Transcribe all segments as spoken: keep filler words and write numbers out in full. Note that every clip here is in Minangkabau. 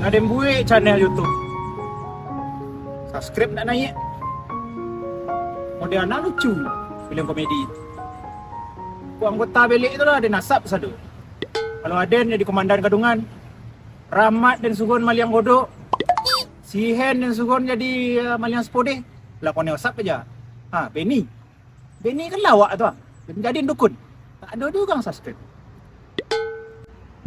Aden buek channel YouTube. Subscribe ndak naiak. Model anak lucu, film komedi. Kok anggota belek tu lah, aden asap sado. Kalau aden jadi komandan gadungan, Rahmat den suruah maliang godok, si Hen den suruah jadi, eh, maliang sepodeh, lah konek asap aja. Ha, Benny. Benny kan lawak tu ah. Jadi dukun. Tak ada dia orang subscribe.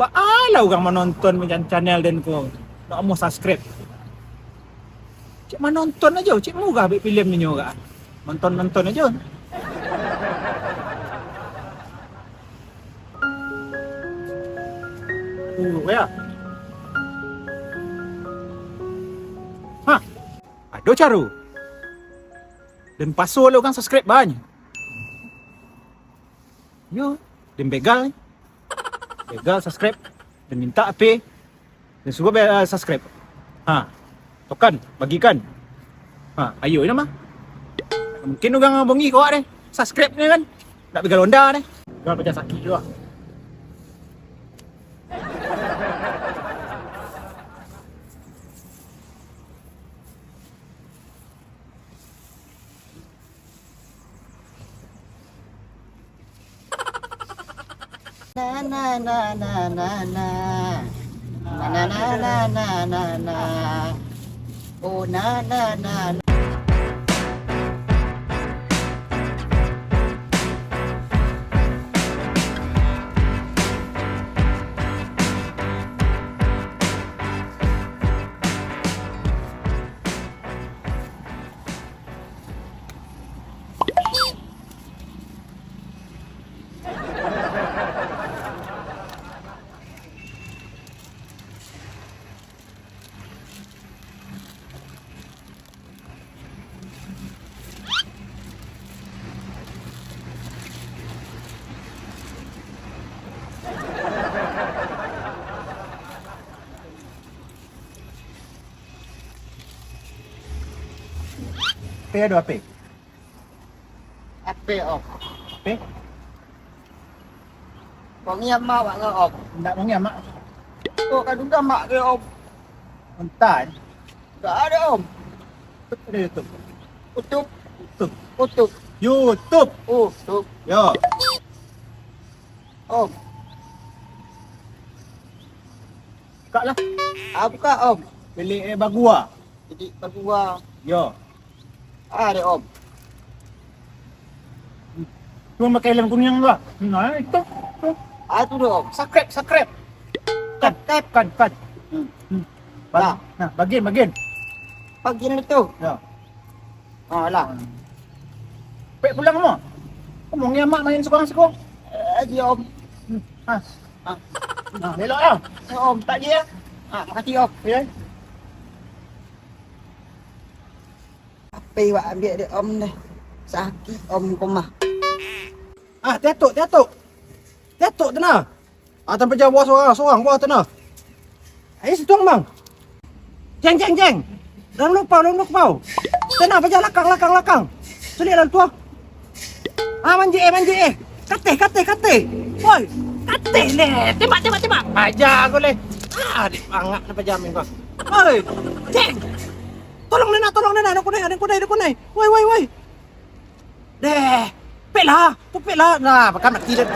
Baa lah urang manonton macam channel den ko, nak amuah subscribe. Cek manonton aja, cek murah bek filem inyo kak. Nonton-nonton aja. Tunggu ya. Hah, ada caro. Dan paso lah urang subscribe banyak. Yo, den begal ni. Begal subscribe, den minta H P, den suruah be-, subscribe. Ha, tokan, bagikan. Ha, ayo nama. Mungkin urang bongi kawak deh. Subscribe ni kan. Nak begal Honda deh. Begal pecah sakit juga. Na, na, na, na, na, na. Na, na, na, na, na, na, na. Oh, na, na, na, na. Pe ado ape? Ape, Om? Ape? Wangi amak wak nggak, Om? Ndak wangi amak. Kok kadung gamak ke, Om? Entah. Nggak ada, Om. Ada YouTube. Utup. Utup. Utup. YouTube. Utup. Yo. Om. Buka lah. Ah, buka, Om. Pilih eh bagua. Jadi bagua. Yo. Ah, deh, Om. Cuma pakai helm kuning tu lah. Nah, itu. Tu. Ah, tu deh, Om. Subscribe, subscribe. Kan, kan, kan, kan. Hmm. Hmm. Bag-, nah. Nah, bagian, bagian. Bagian tu. Ya. Ah, lah. Pek pulang mo. Ngomong ni amak main sekarang siko. Eh, aji, Om. Hmm. Ah. Ah. Nah, belok lah. Eh, Om, tak aji ya. Ah, makasih, Om. Ya. Ape wak ambiak dek Om deh? Sakik Om ko mah. Ah, tiatuk, tiatuk. Tiatuk tu nah. Ah, tanpa jawa sorang, sorang buah tu nah. Ayo situ, Mang. Jeng, jeng, jeng. Dalam lupau, dalam lupau. Tenang, paja lakang, lakang, lakang. Sulik dalam tuah. Ah, manjik eh, manjik eh. Kateh, kateh, kateh. Woi, kateh leh. Tembak, tembak, tembak. Paja aku leh. Ah, adik bangak ni paja main kau. Woi, jeng. Tolong nena, tolong nena. Ada kunai, ada kunai, ada kunai. Woi, woi, woi. Deh, pek lah, tu pek lah. Nah, pakai mati dah.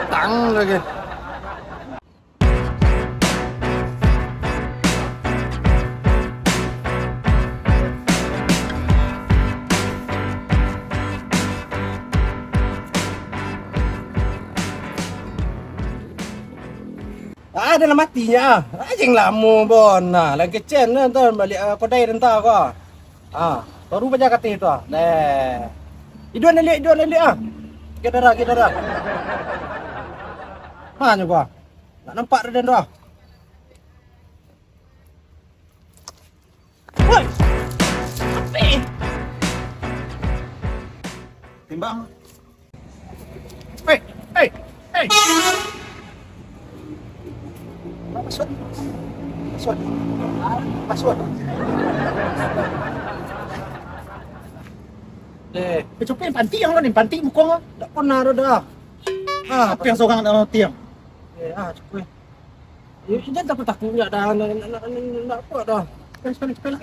Utang lagi. Ah, dalam hati nyo ah. Anjiang lamo bon. Nah, lai kecen nah, ntar baliak, ah, kodai danta ko. Ah, baru baja kateh tu ah. Neh. Iduan liak, iduan liak ah. Kita darah, kita darah. Ha nyo gua. Nak nampak dah den tu ah. Woi. Ape? Timbang. Hei, hei, hei. Password. Password. Password. Eh, cukuik panti yang lo ni, panti mukong lo. Ndak pernah ado dah. Ah, apo yang sorang nak tiang? Eh, ah, cukuik. Eh, jangan takut-takut, ndak dah, ndak, ndak, ndak, ndak kuat dah. Sekali, sekali, sekali.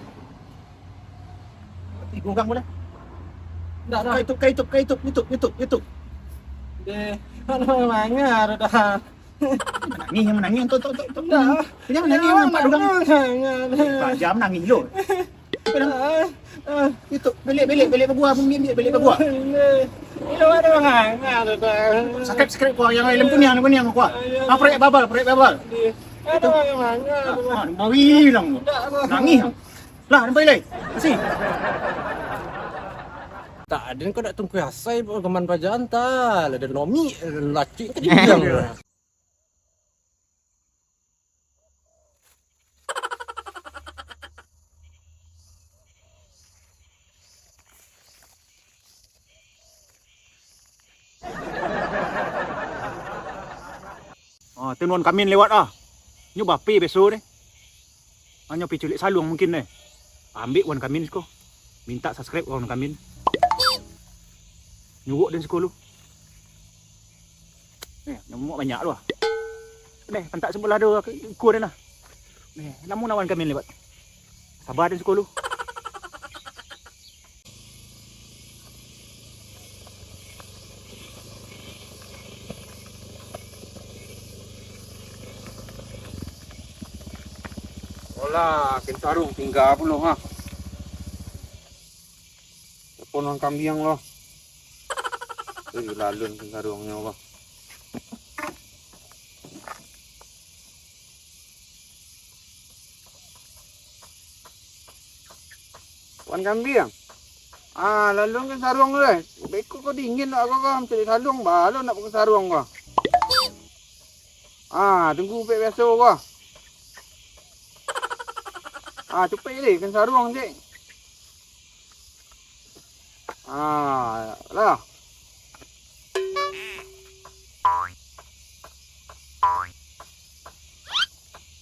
Tiga orang boleh? Ndak dah. Kai tup, kai tup, kai tup, YouTube, YouTube, YouTube. Deh, aduh, mangar dah. Nangih, yang manangih, tu, tu, tu, tu. Ndak. Jangan manangih, yang nampak orang. Jangan. Eh, pajam nangih lo. Ah, ah. Itu, balik, balik, balik bagua, balik, balik bagua. Iyo, ada mangar dah. Subscribe, subscribe kau, yang lem kuniang, lem kuniang kau. Ah, iyo. Ah, proyek babal, proyek babal. Ada mangar dah. Ah, ah, bawi hilang tu. Ndak, Bang. Nangih. Lah, nampak ilai. Kasih. Tak ada kau nak tungku asai, Bang, keman pajaan, tak. Lah, ada nomi, lacik ke dibilang. Ah, tu Nuan Kamin lewat ah. Nyo bape biaso deh. Hanyo pai culik saluang mungkin deh. Ambek Wan Kamin siko. Mintak subscribe Wan Kamin. Nyuruak den siko lu. Eh, nyo muak banyak tu ah. Deh, pantak sabalah tu, ikua den lah. Deh, namun Wan Kamin lewat. Saba den siko lu. Olah, kin saruang tingga pulo, ha. Telepon urang kambiang lo. Eh, lalun kin saruangnyo, bah. Wan kambiang. Ah, lalun kin saruang tu, eh. Beko ko dingin nak ko, ko mancari saluang, balo nak pakai saruang ko. Ah, tunggu pek biaso ko. Ah, capek deh, kin saruang cek. Ah, lah.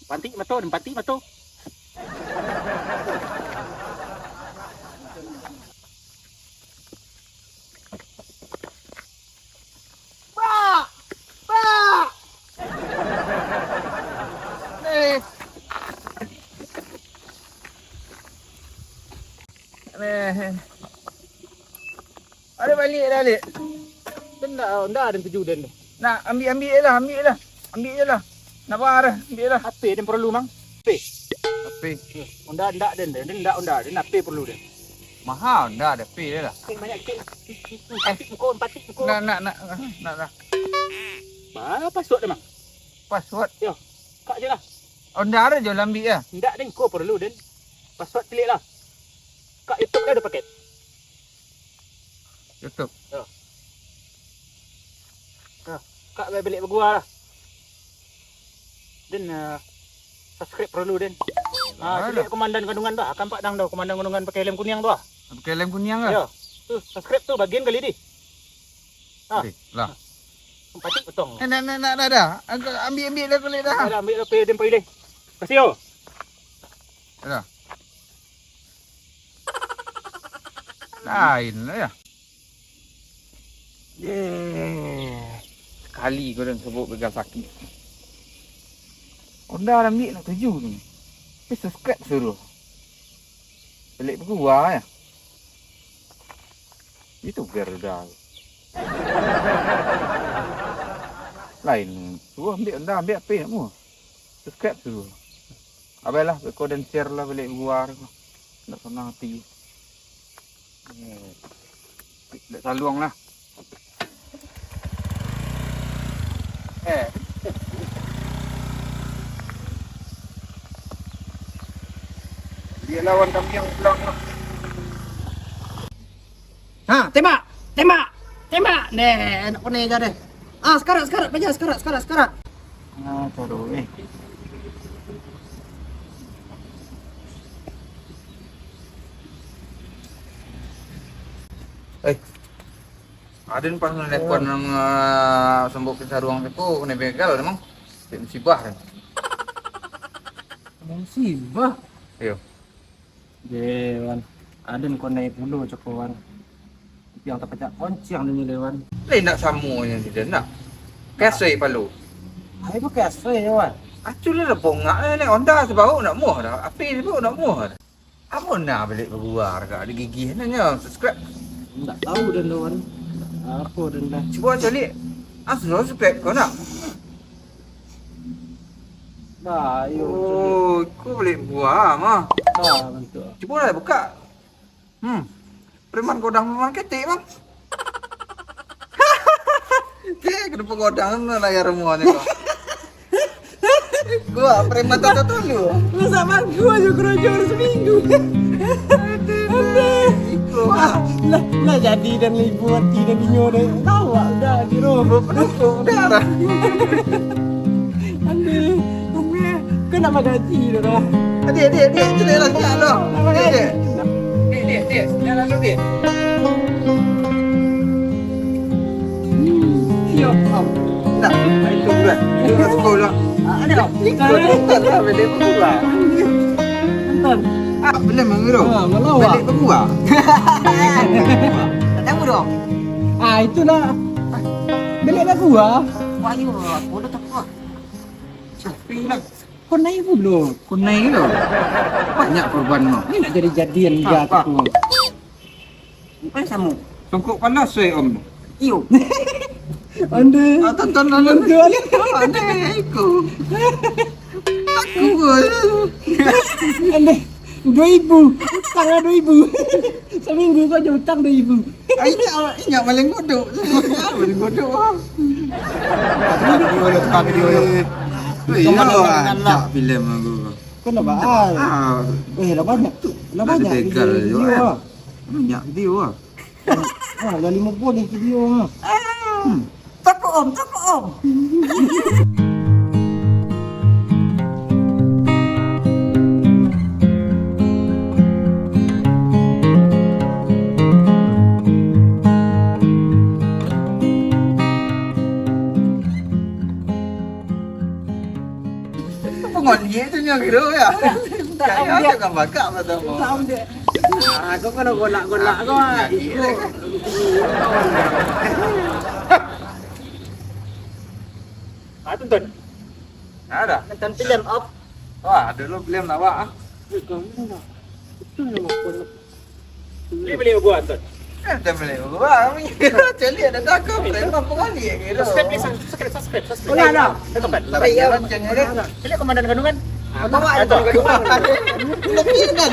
Pantik mato, pantik mato. Pak! Pak! Eh. Eh. Ada balik dah, Lik. Den ndak, ndak den tuju den tu. Nak, ambiak, ambiak je lah, ambiak je lah. Ambiak je lah. Nak barah, ambiak je lah. Apo den paralu, Mang? Apo? Apo? Honda ndak den, den ndak Honda, den apo paralu den? Maha Honda, den apo je lah. Kek banyak kek. Empatik muko, empatik muko. Nak, nak, nak, nak, nak. Ba, password den, Mang? Password? Yo, kak je lah. Honda den jo lah ambiak je. Ndak den, ko paralu den. Password pilih lah. Kak YouTube dah ada paket. YouTube. Yo. Nah, kak balik bagua lah. Den, eh, subscribe paralu den. Ah, alah. Caliak komandan kandungan tu, akan pak dang tu, komandan kandungan pakai helm kuniang tu ah. Pakai helm kuniang lah. Yo. Tu, subscribe tu bagian kali di. Ah. Oke, lah. Patik potong. Eh, nak, nak, nak, dah, dah. Angkat, ambiak, ambiak dah kulik dah. Dah, dah, ambiak dah, pai, pai, pai. Kasih yo. Dah. Lain lah ya. Yeh. Sekali ko den sabuik begal sakik. Honda lah ambiak nak tuju ni. Tapi subscribe suruh. Pelik bagua ya. Itu Garuda. Lain, suruh ambiak Honda, ambiak apo nak mu? Subscribe suruh. Abailah, beko den share lah balik luar. Ndak sanang ati. Eh, ndak saluang lah. Eh. Dia lawan kami yang pulang lah. Ha, tembak! Tembak! Tembak! Neh, nak kena aja deh. Ah, sekarat, sekarat, paja, sekarat, sekarat, sekarat. Ah, taruh ni. Eh. Aden pas nelpon nang, ah, sambok kin saruang tu, kena begal memang. Cek musibah kan. Musibah? Iyo. Deh, Wan. Aden kondai pulo cako, Wan. Tapi yang tapacak koncang dulu deh, Wan. Lah, indak samo yang tidak nak. Kasoi palo. Ai, itu kasoi, Wan. Acu lah dah bongak lah ni. Honda sabauk nak muah dah. Api sabauk nak muah dah. Apo nah baliak bagua ka ado gigi nanyo subscribe. Ndak tahu den tu kan. Apo den dah. Cubo caliak. Ah, sudah subscribe kau nak? Dah, ayo. Oh, iko baliak bagua mah. Dah, bantu. Cubo lah buka. Hmm. Preman godang, preman ketek, Bang. Kek, kenapa godang tu layar rumah ni, Bang? Gua preman tak tahu lu. Lu sama gua juga kerja hari seminggu. Aduh. Ah, lah, lah jadi dan ibu hati dan inyo deh. Tahu lah, udah di rumah. Lu penuh darah. Aduh. Kau nak magaji tu dah. Adik, adik, adik, jelek lah siap tu. Nak magaji. Adik, adik. Adik, adik, adik. Jangan lalu, adik. Hmm, siap, Om. Nak, itu bulan. Itu dah sekolah. Ah, ada, Om. Ikut, ikut lah, balik berubah. Nonton. Ah, belum mengeru. Ah, malah awak. Balik berubah. Tak tahu dong. Ah, itulah. Balik berubah. Wah, ayo, aku dah tak kuat. Siapa nak? Kau naik pulo. Kau naik lo. Banyak korban kau. Ni nak jadi-jadian dia tu. Apa? Bukan samo. Tongkok panas, eh, Om. Iyo. Ande. Ah, tonton, tonton. Ande, iko. Aku, eh. Ande. Dua ribu. Tangah dua ribu. Seminggu kau je utang dua ribu. Ah, inyak, inyak maling godok. Maling godok, ah. Video lo, tukar video lo. Iya, Teman orang lah, anak. Ajak filem aku. Kau nak bahas? Ah. Eh, lah banyak tu. Lah banyak video, video, eh. Ah. Banyak video, ah. Ah, lah lima puluh video, ah. Hmm. Takut, Om, takut, Om. Pengoliak tu nyo kiro ya. Tak, tak, tak. Kaya dia kan bakak pertama. Tak, tak. Ah, kau kena golak-golak kau, ah. Jadi, ikut. Ah, tonton. Ada. Nonton filem, Om. Wah, dulu filem lawak, ah. Eh, kamu nak. Itu yang aku nak. Ni baliak bagua, Ton. Eh, dah baliak bagua. Caliak dah takut. Preman pengaliak gitu. Subscribe, please. Subscribe, subscribe, subscribe. Oh, ya, ada. Subscribe. Tapi ya, macam ni. Caliak komandan kandungan. Ah, bawa itu. Kandungan. Lebih kan?